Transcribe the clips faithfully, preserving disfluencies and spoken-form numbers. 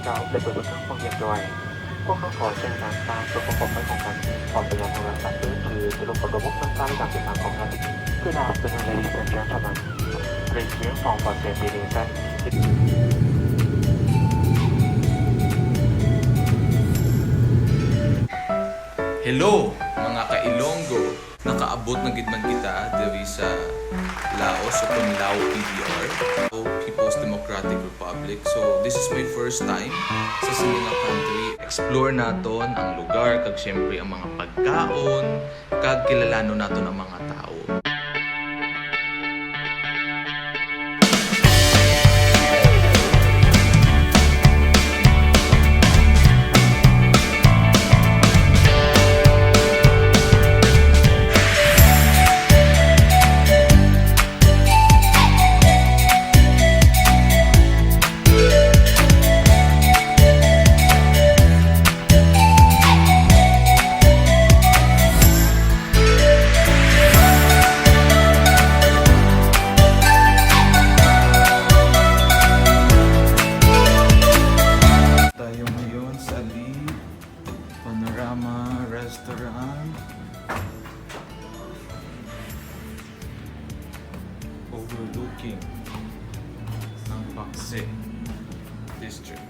Now, the Republic of Uruguay. Welcome for San Juan, welcome for San Juan, welcome for San Juan, welcome for San Juan. Good afternoon, ladies and gentlemen. Please uniform for safety reasons. Hello, mga ka-Ilonggo! Nakaabot na gid man kita diri sa Laos, o kon Lao P D R, o People's Democratic Republic. So, this is my first time sa sini nga country. Explore naton ang lugar, kag siyempre ang mga pagkaon, kag kilalanon naton ang mga tawo. Tayo ngayon sa Lee Panorama Restaurant, overlooking ang Pakse District.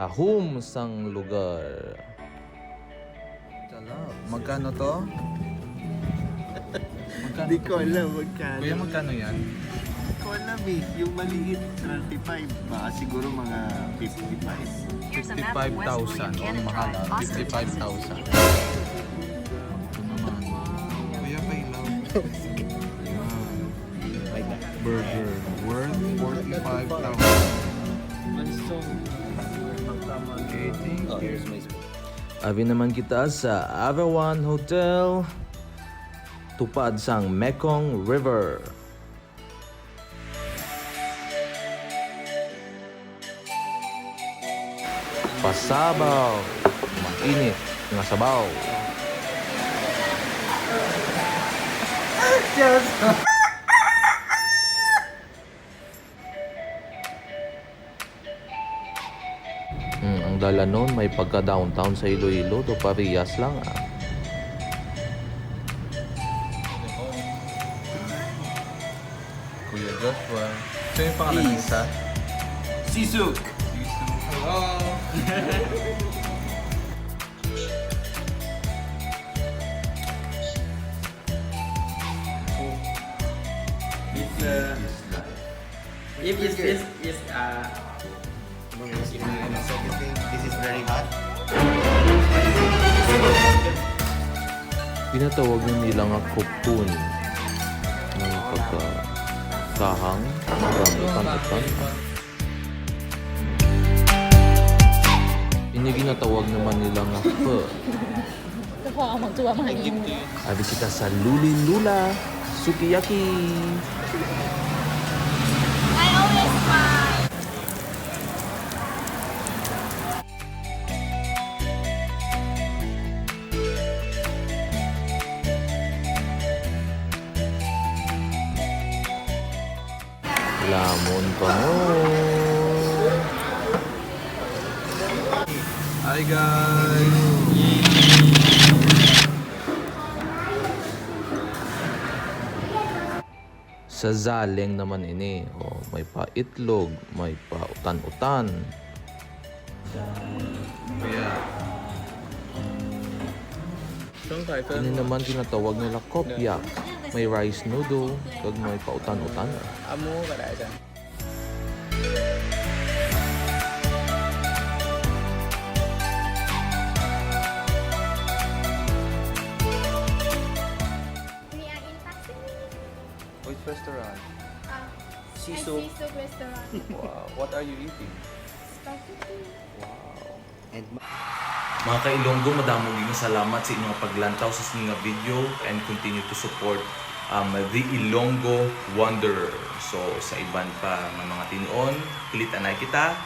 Tahom sang lugar. Magkano to? Magkano Di to, ko kuya? Alam magkano. Kuya, magkano yan? Di ko alam eh. Yung maliit, thirty-five. Baka siguro mga fifty-five. Fifty-five thousand. Oh, mahal, ah. Fifty-five thousand. Ito naman. Kuya, pailaw. Yan. Burger worth forty-five thousand. Okay, thank you. Abi naman kita sa Avewan Hotel, tupad sang Mekong River. Pasabaw, mainit nga sabaw. Hmm, ang dalanon may pagka-downtown sa Iloilo, do parehas lang, ah. Kuya Joshua. Sino yung pangalan ng isa? Sisuk. Sisuk. Hello. It's, uh, if it's, it's, it's, uh, This is very hot. Ginatawag na nila nga cocoon. May pagkakahang, marami pang utan. Ini ginatawag naman nila nga pho. Ito po ang magtuwa mga ginoo. Abi kita sa Luli Lula Sukiyaki. I always buy. Lamon pa mo. Hi, guys! Sa Zaling naman ini, oh, may pa itlog, may pa utan-utan. Yeah. Ini naman ginatawag nila kopyak. May rice noodle, kag may pautan-utan. Amo ka dahil dyan. Which restaurant? Ah, Sisug. Sisug restaurant. Wow. What are you eating? Spaghetti. Wow. And ma- Mga ka-Ilonggo, madamo gid nga salamat sa inyong paglantaw sa sini nga video, and continue to support, um, the Ilonggo Wanderer. So, sa iban pa nga mga tinion, kilit-anay kita.